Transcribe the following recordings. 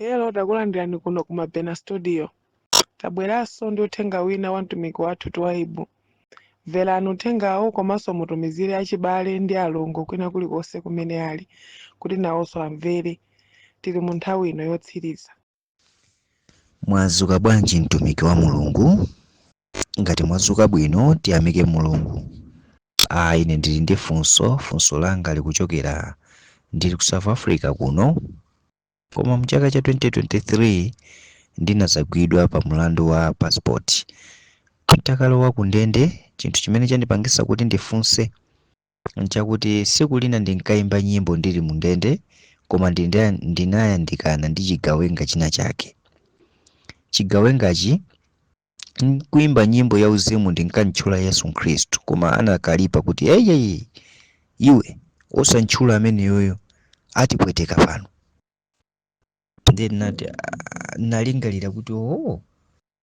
Hello, takulandirani kuno ku Mabena Studio. Tabweranso ndi uthenga wina wa mtumiki wathu Twaibu. Mverani uthengawo komanso mutumizire achibale ndi alongo kwina kulikonse kumene ali kuti nawonso amvere. Tili mu nthawi ino yotsiriza. Mwazuka bwanji, mtumiki wa Mulungu? Ngati mwazuka bwino, tiyamike Mulungu. Ine ndili ndi funso. Funso langa likuchokera, ndili ku South Africa kuno, koma mchaka cha 2023 ndinazagwidwa pa mlandu wa passport ntakalowa ku ndende. Chinthu chimene chandipangisa kuti ndifunse nchakuti tsiku lina ndinkayimba nyimbo ndili mu ndende, koma ndinayandikana ndi chigawenga china chake. Chigawengachi, nkuimba nyimbo ya uzimu, ndinkantchula Yesu Khristu, koma anakalipa kuti, "Eyeyi, iwe osantchula ameneyoyo, atipweteka pano." Ndiye ndinati, "Ah," nalingalira kuti, oh,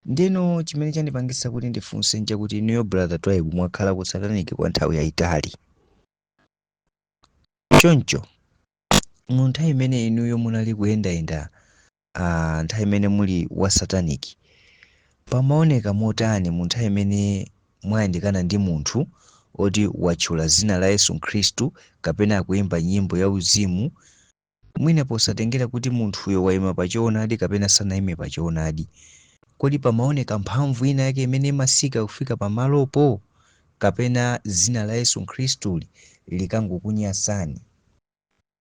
ndeno chimene chandipangisa kuti ndifunse nchakuti inuyo, Brother Twaibu, mwakhala ku satanic kwa nthawi yayitali. Choncho mu nthawi imene inuyo munali kuyendayenda, nthawi imene muli wa satanic, pamaoneka motani mu nthawi imene mwayandikana ndi munthu oti watchula dzina la Yesu Khristu kapena akuyimba nyimbo ya uzimu, mwina posatengera kuti munthuyo wayima pa choonadi kapena sanayime pa choonadi? Kodi pamaoneka mphamvu ina yake imene imasika kufika pamalopo, kapena dzina la Yesu Khristu likangokunyasani?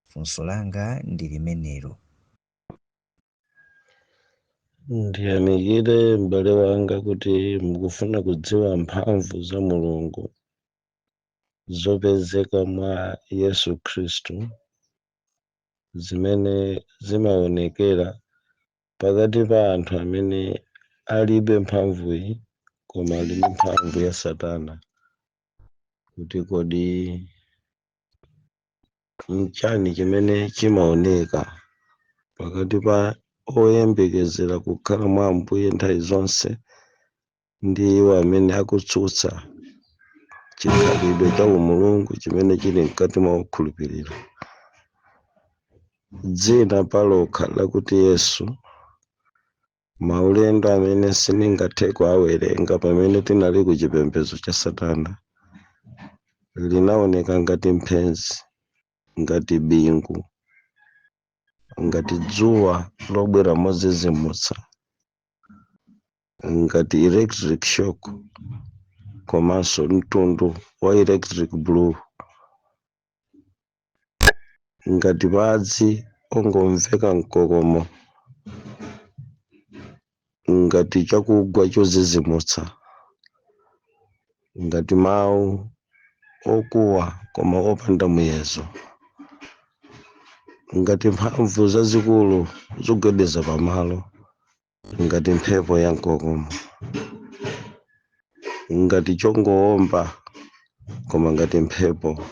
Funso langa ndi limenelo. Ndiyamikire, m'bale wanga, kuti mukufuna kudziwa mphamvu za Mulungu zopezeka mwa Yesu Khristu zimene zimaonekera pakati pa anthu amene alibe mphamvuyi koma ali ndi mphamvu ya Satana, kuti kodi nchani chimene chimaoneka pakati pa oyembekezera kukhala mwa Ambuye nthawi zonse ndi iwo amene akutsutsa chikhalidwe cha umulungu chimene chili mkati mwa okhulupirira. Dzina palokha lakuti Yesu, maulendo amene sindingathe kuawerenga pamene tinali ku chipembedzo cha Satana, linaoneka ngati mphenzi, ngati bingu, ngati dzuwa lobwera modzidzimutsa, ngati electric shock, komanso mtundu wa electric blue, ngati madzi ongomveka mkokomo, ngati chakugwa chodzidzimutsa, ngati mawu okuwa koma opanda muyezo, ngati mphamvu zazikulu zogwedeza pamalo, ngati mphepo ya mkokomo, ngati chongowomba koma ngati mphepo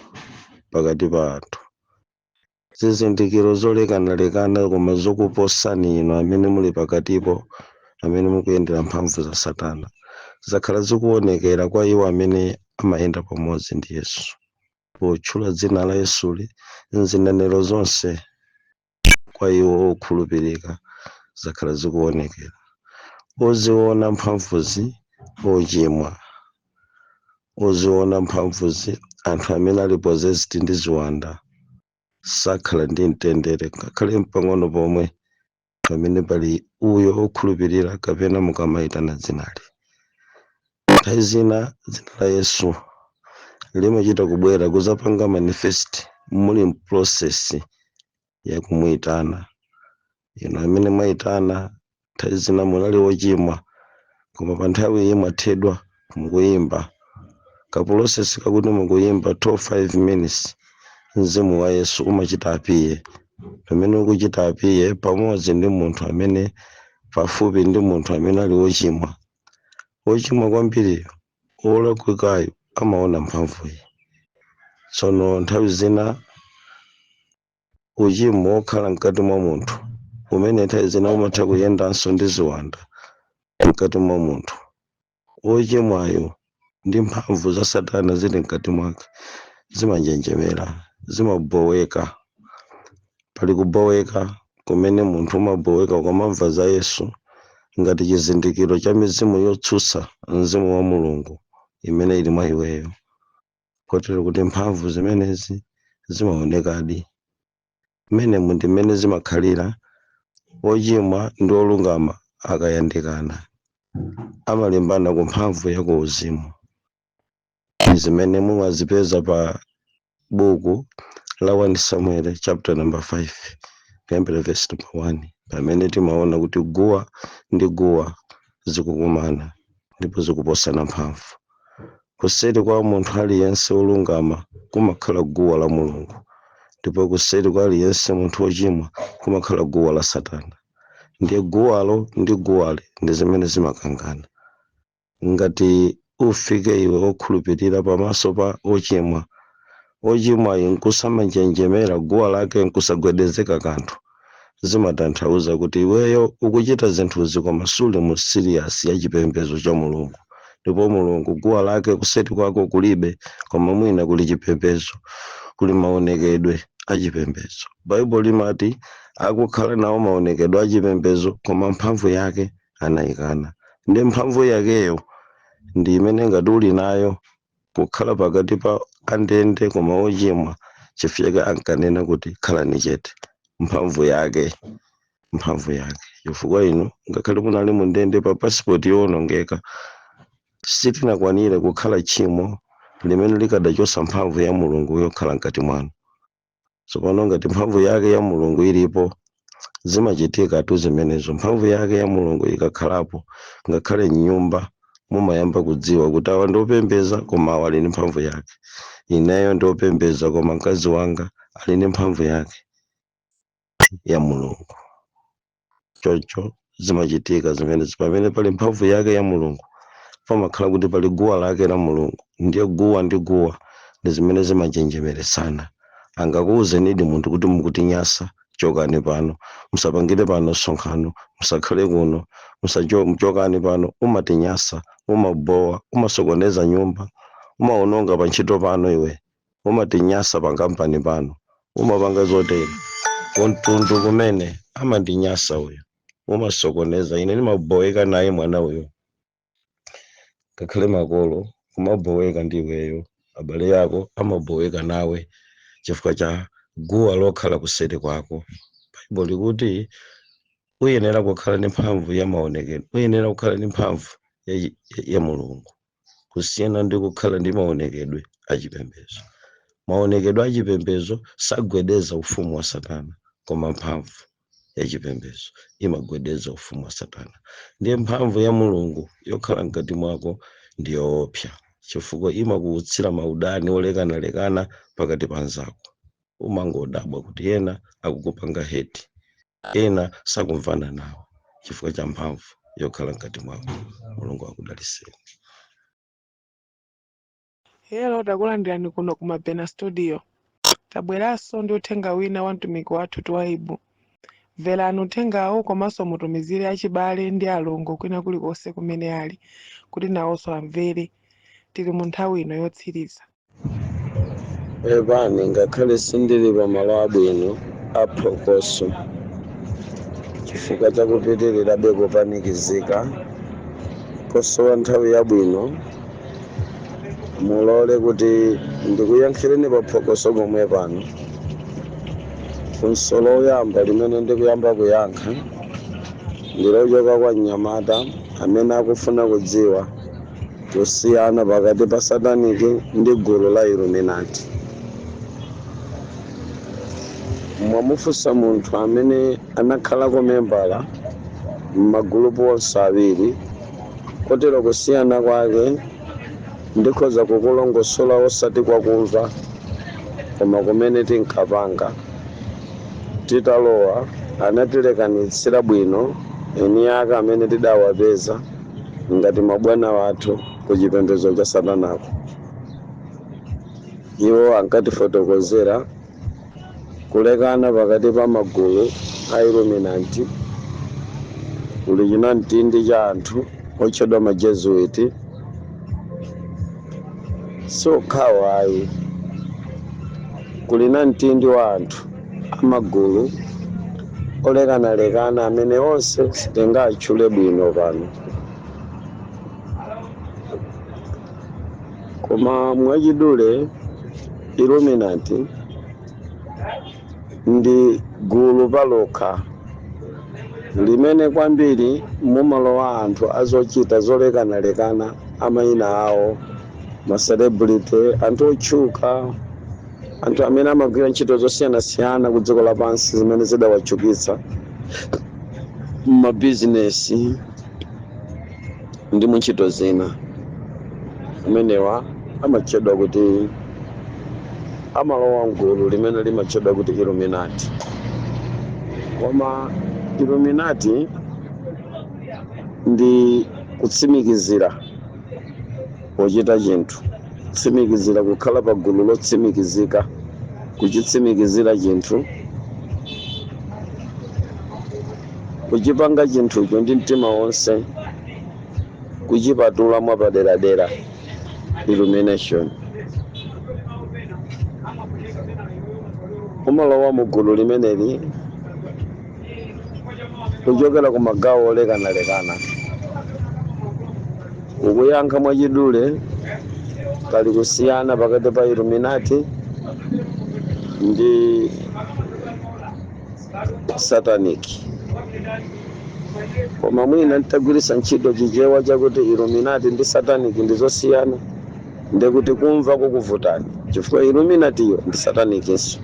pakati pa anthu. Zizindikiro zolekanalekana koma zokuposani inu amene muli pakatipo, amene mukuyendera mphamvu za Satana, zakhala zikuonekera kwa iwo amene amayenda pamodzi ndi Yesu potchula dzina la Yesuli mzinenero zonse. Kwa iwo okhulupirika zakhala zikuonekera. Oziona mphamvuzi ochimwa, oziona mphamvuzi anthu amene ali possessed ndi ziwanda, sakhala ndi mtendere ngakhale mpang'ono pomwe pamene pali uyo okhulupirira kapena mukamayitana dzinali. Nthawi zina dzina la Yesu limachita kubwera kuzapanga manifest muli m'process yakumuyitana. Inu amene mwayitana, nthawi zina munali wochimwa, koma pa nthawi iyi mwathedwa mukuyimba ka process kakuti mukuyimba 2 5 minutes, mzimu wa Yesu umachita appear. Pamene ukuchita appear pamodzi ndi munthu amene, pafupi ndi munthu amene ali wochimwa, wochimwa kwambiriyo, wolakwikayo, amaona mphamvuyi. Tsono nthawi zina uchimo wokhala mkati mwa munthu, umene nthawi zina umatha kuyendanso ndi ziwanda mkati mwa munthu wochimwayo, ndi mphamvu za Satana zili mkati mwake, zimanjenjemera, zimaboweka. Pali kuboweka. Kumene munthu umaboweka ukamamva za Yesu ngati chizindikiro cha mizimu yotsutsa mzimu wa Mulungu imene ili mwa iweyo, kotero kuti mphamvu zimenezi zimaonekadi. Mmenemu ndi mmene zimakhalira. Ochimwa ndi olungama akayandikana amalimbana ku mphamvu ya ku uzimu, zimene mumazipeza pa buku la 1 Samuel chapter number 5 kuyambira verse number 1, pamene timaona kuti guwa ndi guwa zikukumana ndipo zikuposana mphamvu. Kuseri kwa munthu aliyense wolungama kumakhala guwa la Mulungu, ndipo kuseri kwa aliyense munthu wochimwa kumakhala guwa la Satana. Ndiye guwalo ndi guwali ndi zimene zimakangana. Ngati ufike iwe wokhulupirira pamaso pa ochimwa, ochimwayi nkusamanjenjemera, guwa lake nkusagwedezeka kanthu, zimatanthauza kuti iweyo ukuchita zinthuzi koma suli mu serious ya chipembedzo cha Mulungu. Ndipo Mulungu guwa lake kuseri kwako kulibe, koma mwina kuli chipembedzo, kuli maonekedwe achipembedzo. Baibulo limati akukhala nawo maonekedwe achipembedzo, koma mphamvu yake anayikana. Ndi mphamvu yakeyo ndi imene ngati uli nayo kukhala pakati pa andende koma ochimwa, chifukwa ankanena kuti khalani chete. Mphamvu yake, mphamvu yake, chifukwa inu ngakhale munali mundende pa pasipoti yowonongeka, sitinakwanire kukhala tchimo limene likadachosa mphamvu ya Mulungu yokhala mkati mwanu. Tsopano ngati mphamvu yake ya Mulungu ilipo, zimachitika tu zimenezo. Mphamvu yake ya Mulungu ikakhalapo, ngakhale mnyumba mumayamba kudziwa kuti awa ndiopembeza koma awa ali ndi mphamvu yake. Ineyo ndiopembeza koma mkazi wanga ali ndi mphamvu yake ya Mulungu. Choncho zimachitika zimenezi. Pamene pali mphamvu yake ya Mulungu, pamakhala kuti pali guwa lake la Mulungu. Ndiye guwa ndi guwa ndi zimene zimachenjemeresana. Angakuwuzenidi munthu kuti mukutinyasa, chokani pano, musapangire pano msonkhano, musakhale kuno, chokani pano, umatinyasa, umabowa, umasokoneza nyumba, umaononga pa ntchito pano, iwe umatinyasa pa kampani pano, umapanga zotere kumtundu kumene amandinyasa uyo, umasokoneza, ine ndimaboweka naye mwana uyo. Ngakhale makolo kumaboweka ndi iweyo, abale yako amaboweka nawe chifukwa cha guwa lokhala kuseri kwako. Baibulo likuti uyenera kukhala ndi mphamvu ya maonekedwe, uyenera kukhala ndi mphamvu ya Mulungu, kusiyana ndi kukhala ndi maonekedwe achipembedzo. Maonekedwe achipembedzo sagwedeza ufumu wa Satana, koma mphamvu yachipembedzo imagwedeza ufumu wa Satana. Ndiye mphamvu ya Mulungu yokhala mkati mwako ndi yoopsa, chifukwa imakuutsira maudani olekanalekana pakati pa anzako. Umangodabwa kuti ena akukupanga hate, ena sakumvana nawe chifukwa cha mphamvu yokhala mkati mwako. Mulungu akudaliseni. Hello, takulandirani kuno ku Mabena Studio. Tabweranso ndi uthenga wina wa mtumiki wathu Twaibu. Mverani uthengawo komanso mutumizire achibale ndi alongo kwina kulikonse kumene ali kuti nawonso amvere. Tili mu nthawi ino yotsiriza. Epani, ngakhale sindili pamalo abwino aphokoso chifukwa chakupitirirabe kupanikizika kosowa nthawi yabwino, mulole kuti ndikuyankhireni pa phokoso pomwe pano. Funso loyamba limene ndikuyamba kuyankha ndilochoka kwa mnyamata amene akufuna kudziwa kusiyana pakati pa satanic ndi gulu la Illuminati. Mwamufunsa munthu amene anakhalako membala m'magulupu onse awiri, kotero kusiyana kwake ndikhoza kukulongosola, osati kwakumva koma kumene tinkapanga. Titalowa anatilekanitsira bwino eni ake amene tidawapeza ngati mabwana wathu ku chipembedzo cha satanako. Iwo ankatifotokozera kulekana pakati pa magulu a Illuminati. Kuli chinamtindi cha anthu otchedwa ma Jesuit, siokhawo ayi. Kuli namtindi wa anthu amagulu Olekanalekana amene onse sitingatchule bwino pano, koma mwachidule Illuminati ndi gulu palokha limene kwambiri mumalowa anthu azochita zolekanalekana, amayina awo ma celebrity, anthu otchuka, anthu amene amagwira ntchito zosiyanasiyana ku dziko lapansi zimene zidawatchukitsa m'mabizinesi ndi mu ntchito zina. Amenewa amatchedwa kuti amalowa mgulu limene limatchedwa kuti Illuminati. Koma Illuminati ndi kutsimikizira pochita chinthu, kutsimikizira, kukhala pa gulu lotsimikizika, kuchitsimikizira chinthu, kuchipanga chinthucho ndi mtima wonse, kuchipatula mwapaderadera, illumination. Umalowa mu gulu limeneli kuchokera ku magawo olekanalekana. Kukuyankha mwachidule, pali kusiyana pakati pa Illuminati ndi Satanic. Koma mwina nditagwiritsa ntchito Chichewa chakuti Illuminati ndi Satanic ndi zosiyana, ndekuti kumva kukuvutani, chifukwa Illuminatiyo ndi Satanicinso.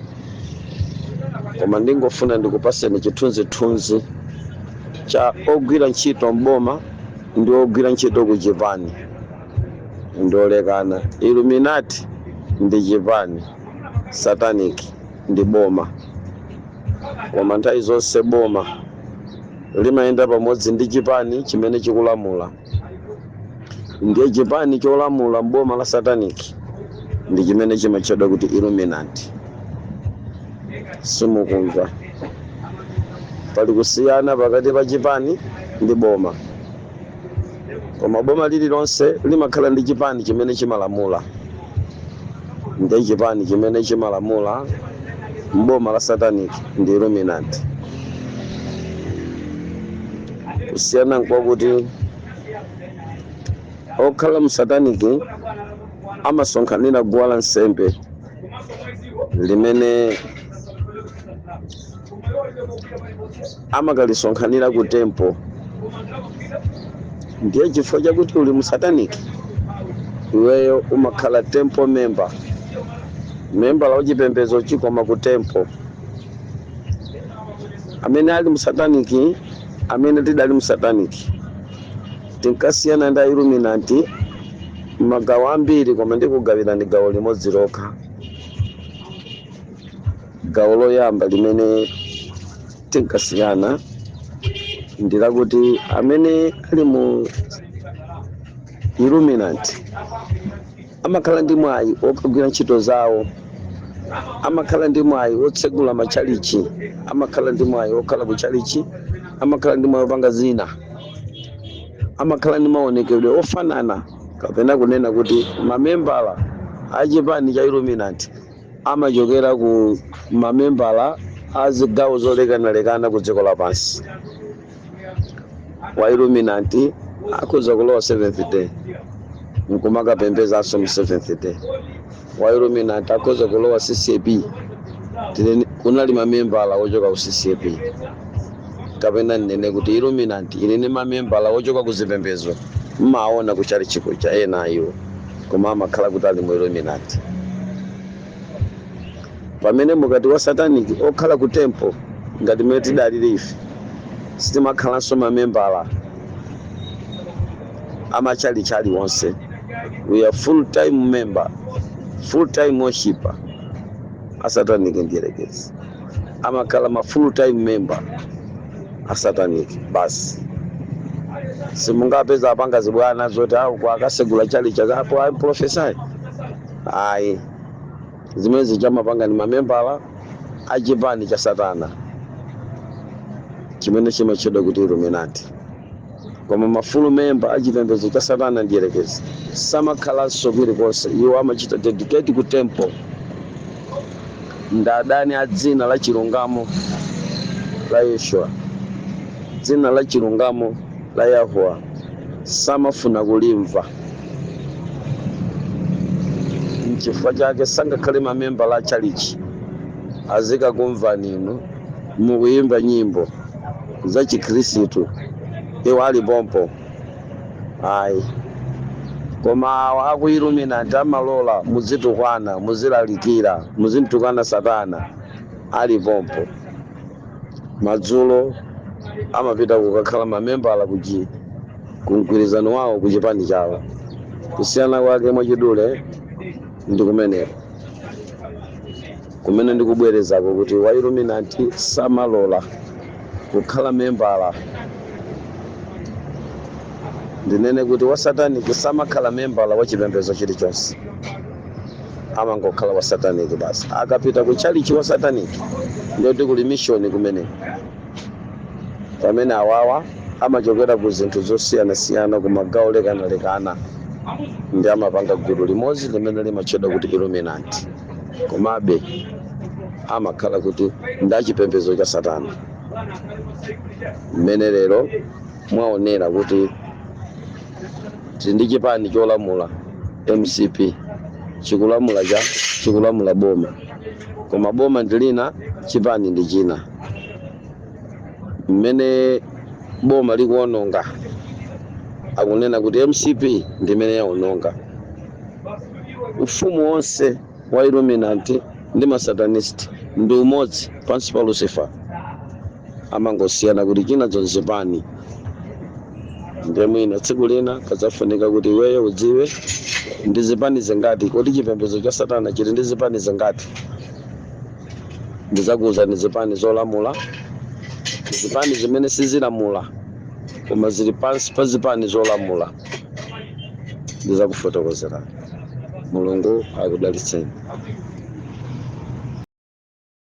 Koma ndingofuna ndikupaseni chithunzithunzi cha ogwira ntchito m'boma ndi ogwira ntchito ku chipani ndi olekana. Illuminati ndi chipani, Satanic ndi boma. Koma nthawi zonse boma limayenda pamodzi ndi chipani chimene chikulamula. Ndiye chipani cholamula m'boma la Satanic ndi chimene chimatchedwa kuti Illuminati. Simukumva? Pali kusiyana pakati pa chipani ndi boma. Koma boma lililonse limakhala ndi chipani chimene chimalamula. Ndiye chipani chimene chimalamula m'boma la Satanic ndi Illuminati. Kusiyana nkwakuti okhala mu Satanic amasonkhanira guwa la nsembe limene amakalisonkhanira ku temple. Ndiye chifukwa chakuti uli mu Satanic, iweyo umakhala temple member, membala wachipembedzo chikoma ku temple. Amene ali mu Satanic, amene tidali mu Satanic, tinkasiyana ndi a Illuminati magawo ambiri, koma ndikugawirani gawo limodzi lokha. Gawo loyamba limene tinkasiyana ndi lakuti amene ali mu Illuminati amakhala ndi mwayi wokagwira ntchito zawo, amakhala ndi mwayi wotsegula matchalichi, amakhala ndi mwayi wokhala ku tchalichi, amakhala ndi mwayi wopanga zina, amakhala ndi maonekedwe ofanana, kapena kunena kuti mamembala a chipani cha Illuminati amachokera ku mamembala a zigawo zolekanalekana ku dziko lapansi. Wa Illuminati akhoza kulowa Seventh Day nkumakapembezanso mu Seventh Day. Wa Illuminati akhoza kulowa CCAP, kunali mamembala ochoka ku CCAP, kapena nnene kuti Illuminati ili ndi mamembala ochoka ku zipembedzo, mmaona ku chalichi kuja ena iwo, koma amakhala kuti ali mu Illuminati. Pamene mukati wa Satanic okhala ku temple ngati mmene tidalili ife, sitimakhalanso mamembala amachalichi aliwonse. We are full time member, full time worshipper. A Satanic ndiyerekezi amakhala ma full time member a Satanic basi. Simungapeza apanga zibwana zoti awo akasegula chalichi apo ayi prophesy, ayi. Zimene zija amapanga ndi mamembala a chipani cha Satana chimene chimatchedwa kuti Illuminati. Koma ma full member a chipembedzo cha Satana ndiyerekezi samakhalanso kulikonse. Iwo amachita dedicate ku temple, ndi adani a dzina la chilungamo. La Yeshua, dzina la chilungamo la Yahuwa, samafuna kulimva. Nchifukwa chake sangakhale mamembala la chalichi. Azikakumvani inu mukuyimba nyimbo za Chikhristu, iwo ali pompo, ayi. Koma awa aku Illuminati amalola muzitukwana, muzilalikira, muzintukana Satana, ali pompo. Madzulo amapita kukakhala mamembala kuchi kumgwirizano wawo, kuchipani chawo. Kusiyana kwake mwachidule ndi kumeneko kumene ndikubwerezako kuti wa Illuminati samalola kukhala membala. Ndinene kuti wa satanic samakhala membala wa chipembedzo chilichonse, amangokhala wa satanic basi. Akapita ku chalichi wa satanic, ndiyoti kuli mission kumeneko, pamene awawa amachokera ku zinthu zosiyanasiyana, ku magawo lekanalekana, ndi amapanga gulu limodzi limene limatchedwa kuti Illuminati. Komabe amakhala kuti ndi achipembedzo cha Satana. Mmene lero mwaonera kuti tili ndi chipani cholamula, MCP, chikulamula cha chikulamula boma, koma boma ndi lina, chipani ndi china. Mmene boma likuononga, akunena kuti MCP ndimene yaononga. Ufumu wonse wa Illuminati ndi masatanist ndi umodzi pansi pa Lucifer, amangosiyana kuti china chonzipani. Ndiye mwina tsiku lina kadzafunika kuti iweyo udziwe ndi zipani zingati, kodi chipembedzo cha Satana chili ndi zipani zingati. Ndidzakuwuzani zipani zolamula, zipani zimene sizilamula koma zili pansi pa zipani zolamula. Ndidzakufotokozerani. Mulungu akudalitseni.